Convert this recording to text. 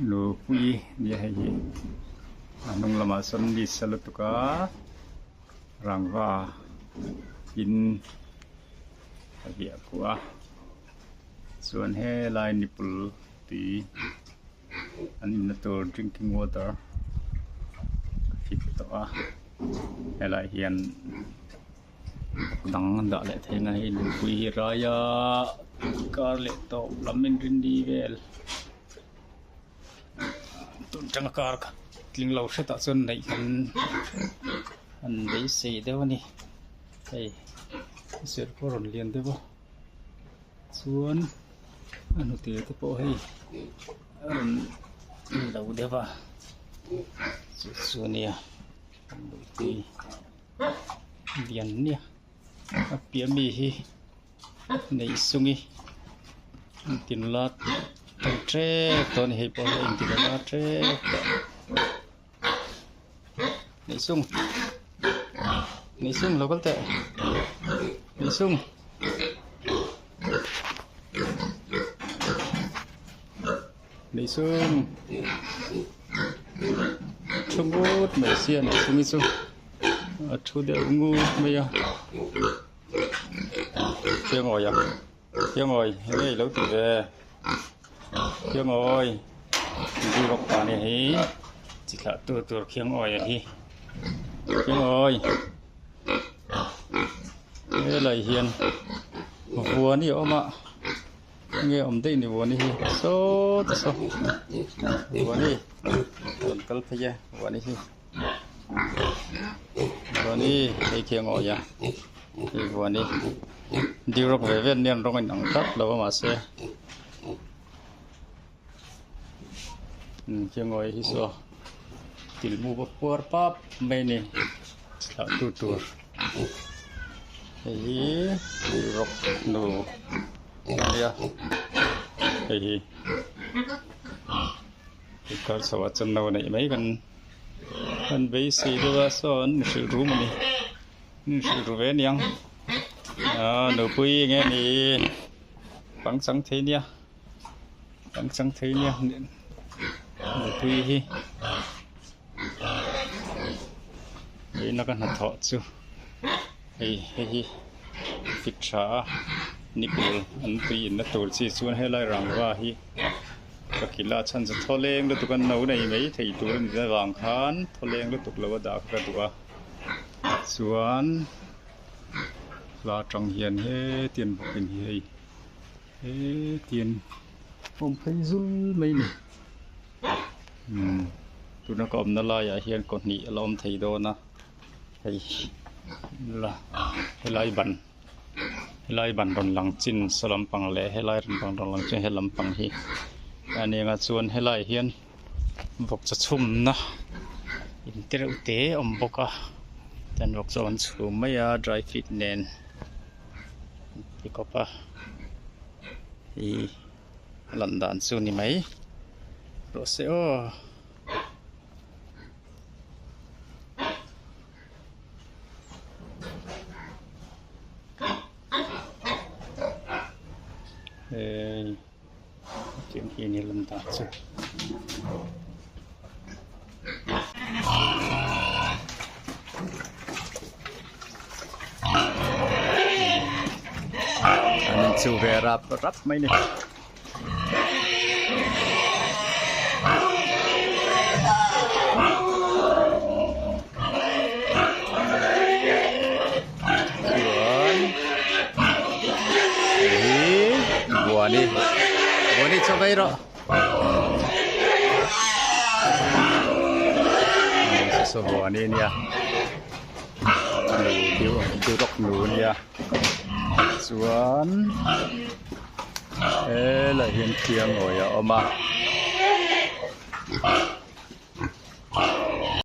Lupui nia hei hi a hnung lamah sawn list a lutuk a rangva in a hliah khuh a chuan helai nipul tui an inna tur drinking water a fit tawh a helaiah hian dang dah leh theih na hei lungpui hi rai a kar leh tawp lam in rinni vel tun tanga kar khat tling lo hretah chuan neih kan an beisei deuh a ni hei serh pawh a rawn lian deuh a chuan a hnute te pawh hei a rawn lo deuh a chu chu a nia lungpui. Lian nia a piah mi hi neih sung i tin la tan tep tawh a ni hei pawh hi a inti la tep tawh neih sung neih sung lo kal teh neih sung. Nei sung thu ngut mai sia nei sung hi chu a thu deuh ngut mai a khiangawi a khiangawi enge ilo tih ve khiangawi zu rawk pa nia hi chi thlah tu tur khiangawi a hi khiangawi helai hian. Vuani a awm a enge awm daih ni Vuani hi saw ta saw Vuani rawn kal phei e Vuani hi Vuani hei khi a ngawi a hei Vuani Duroc ve ve an nia an rawng a inang tlat lo a mahse. Khiangawi hi saw tilmu va puar pap mai a ni thlah tu tur hei hi rawk nu a nia hei hi inkar chho ah chuan no a neih mai kan kan beisei deuh a saw an inhrilh rum a ni an inhrilh ru ve aniang aaa nupui eng nge ni pangchang thei nia. Kan chang thei nia mipui hi vawiina ka hnathawh chu hei hei hi fit tha a nipple an tui inna tur chi chuan helai rangva hi ka kilh a a chhan chu thawleng lutuk a no nei mai thei tur a ni avang khan thawleng lutuk lo a dah kha ka duh a chuan hla atang hian hetiang bawkin hi hei. Hetiang awm phei zul mai a ni umm tuna ka awmna laiah hian kaw hnih a la awm thei dawn a hei la helai ban helai ban rawn lang chin saw lampang leh helai rawn lang chin he lampang hi a nia nga chuan helaiah hian vawkchaw chhumna in te reuh te a awm bawk a chuan vawkchaw an chhum mai a dry fit nen. Ti kawp a ih a lan dan chu ni mai rawh se aw. Hei tiang hi a ni lan dan chu. An inchu ve rap rap mai ni. Chuan hei hi Buani Buani chaw vei rawh. Saw Buani a nia nu deuh duroc nu a nia chuan helaiah hian khiangawi a awm a.